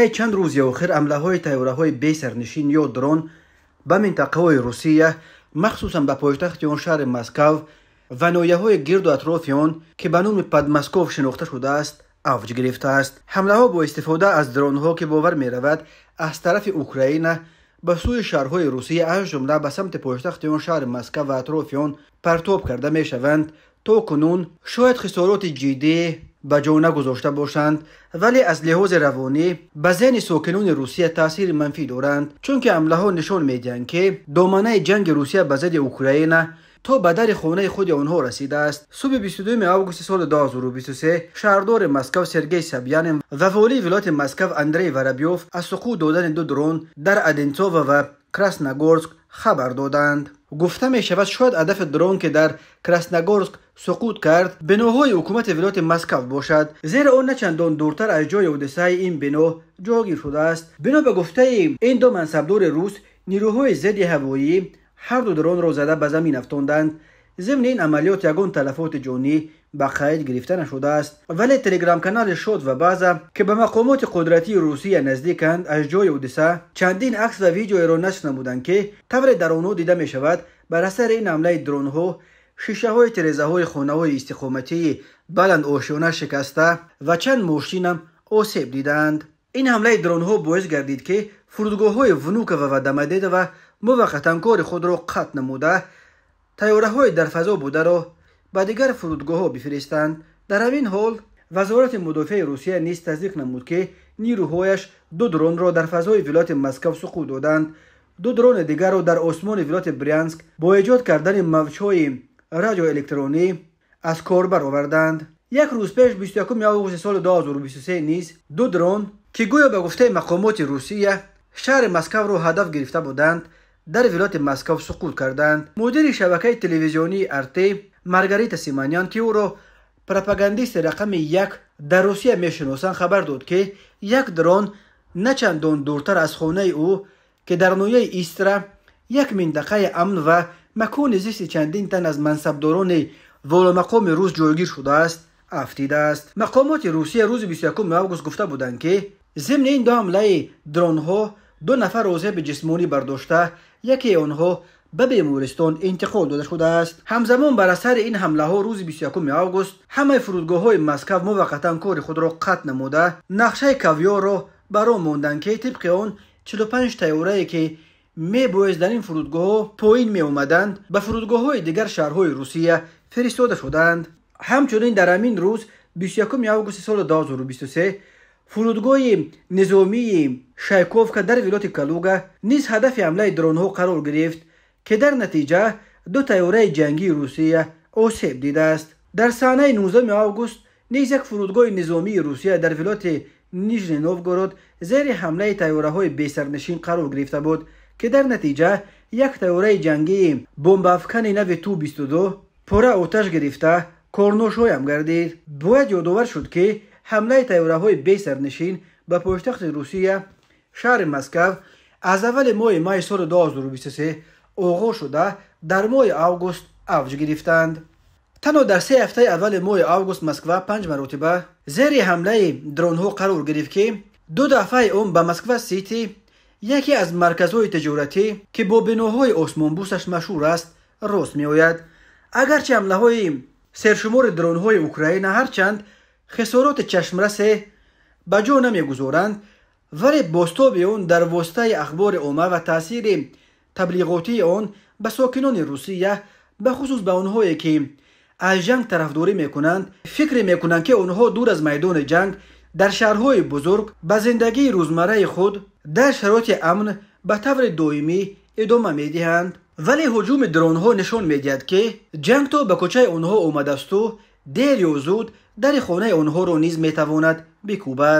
Тайи чанд рӯзи охир ҳамлаҳои тайёраҳои бесарнишин ё дрон ба минтақаҳои Русия, махсусан ба пойтахти он шаҳри Москав ва ноҳияҳои гирду атрофи он, ки ба номи Подмосков шинохта шудааст, авҷ гирифтааст. Ҳамлаҳо бо истифода аз дронҳо, ки бовар меравад аз тарафи Украина ба сӯи шаҳрҳои Русия, аз ҷумла ба самти пойтахти он шаҳри Москав ва атрофи он партоб карда мешаванд, то кунун шояд хисороти ҷиддӣ ба ҷо нагузошта бошанд, вале аз лиҳози равонӣ ба зеҳни сокинони Русия таъсири манфӣ доранд, чунки ҳамлаҳо нишон медиҳанд, ки доманаи ҷанги Русия ба зидди Украина то ба дари хонаи худи онҳо расидааст. Субҳи 22 августи соли 2023 шаҳрдори Москав Сергей Собянин ва волии вилояти Москав Андрей Воробьев аз суқут додани ду дрон дар Одинцово ва Красногорск хабар доданд. Гуфта мешавад, шояд ҳадафи дрон, ки дар Красногорск суқут кард, биноҳои ҳукумати вилояти Москав бошад, зеро он начандон дуртар аз ҷои ҳодисаи ин бино ҷойгир шудааст. Бино ба гуфтаи ин ду мансабдори рус, нирӯҳои зидди ҳавоӣ ҳар ду дронро зада ба замин афтонданд. Зимни ин амалиёт ягон талафоти ҷонӣ ба қайд гирифта нашудааст. Вале телеграм-канали Шот ва База, ки ба мақомоти қудратии Русия наздиканд, аз ҷои ҳодиса чандин акс ва видеоеро нашр намуданд, ки тавре дар онҳо дида мешавад, бар асари ин ҳамлаи дронҳо шишаҳои тирезаҳои хонаҳои истиқоматии баландошёна шикаста ва чанд мошинам осеб дидаанд. Ин ҳамлаи дронҳо боис гардид, ки фурудгоҳҳои Внуково ва Домодедово муваққатан кори худро қатъ намуда, тайёраҳои дар фазо бударо ба дигар фурудгоҳҳо бифиристанд. Дар ҳамин ҳол Вазорати мудофиаи Русия низ тасдиқ намуд, ки нирӯҳояш ду дронро дар фазои вилояти Москав суқут доданд. Ду дрони дигарро дар осмони вилояти Брянск бо эҷод кардани мавҷҳои радиоэлектронӣ аз кор бароварданд. Як рӯз пеш, 21 августи соли 2023 низ ду дрон, ки гӯё ба гуфтаи мақомоти Русия шаҳри Москавро ҳадаф гирифта буданд, дар вилояти Москав суқут карданд. Мудири шабакаи телевизионии Арте Маргарита Симонян, ки ӯро пропагандисти рақами як дар Русия мешиносанд, хабар дод, ки як дрон на чандон дуртар аз хонаи ӯ, ки дар ноҳияи Истра, як минтақаи амн ва макони зисти чандин тан аз мансабдорони воломақоми рус ҷойгир шудааст, афтидааст. Мақомоти Русия рӯзи 21 август гуфта буданд, ки зимни ин ду ҳамлаи дронҳо ду нафар осеби ҷисмонӣ бардошта, якеи онҳо ба бемористон интиқол дода шудааст. Ҳамзамон бар асари ин ҳамлаҳо рӯзи 21 август ҳамаи фурудгоҳҳои Москав муваққатан кори худро қатъ намуда, нақшаи кавёрро бар он монданд, ки тибқи он 45 тайёрае, ки мебоист дар ин фурудгоҳҳо поин меомаданд, ба фурудгоҳҳои дигар шаҳрҳои Русия фиристода шуданд. Ҳамчунин дар ҳамин рӯз, 21 августи соли 2023, фурудгоҳи низомии Шайковка дар вилояти Калуга низ ҳадафи ҳамлаи дронҳо қарор гирифт, ки дар натиҷа ду тайёраи ҷангии Русия осеб дидааст. Дар саҳнаи 19 август низ як фурудгоҳи низомии Русия дар вилояти Нижний Новгород зери ҳамлаи тайёраҳои бесарнишин қарор гирифта буд, ки дар натиҷа як тайёраи ҷангии бомбаафкани нави Ту-22 пурра оташ гирифта корношоям гардид. Бояд ёдовар шуд, ки ҳамлаи тайёраҳои бесарнишин ба пойтахти Русия, шаҳри Москав, аз аввали моҳи майи соли 2023 оғоз шуда, дар моҳи август авҷ гирифтанд. Танҳо дар се ҳафтаи аввали моҳи август Москва панҷ маротиба зери ҳамлаи дронҳо қарор гирифт, ки ду дафъаи он ба Москва Сити, яке аз марказҳои тиҷоратӣ, ки бо биноҳои осмонбӯсаш машҳур аст, рост меояд. Агарчи ҳамлаҳои сершумори дронҳои Украина ҳарчанд хисороти чашмрасе ба ҷо намегузоранд, вале бозтоби он дар воситаи ахбори омма ва таъсири таблиғотии он ба сокинони Русия, бахусус ба онҳое, ки аз ҷанг тарафдорӣ мекунанд, фикре мекунанд, ки онҳо дур аз майдони ҷанг дар шаҳрҳои бузург ба зиндагии рӯзмарраи худ дар шароити амн ба таври доимӣ идома медиҳанд. Вале ҳуҷуми дронҳо нишон медиҳад, ки ҷанг то ба кӯчаи онҳо омадасту дер ё зуд дари хонаи онҳоро низ метавонад бикӯбад.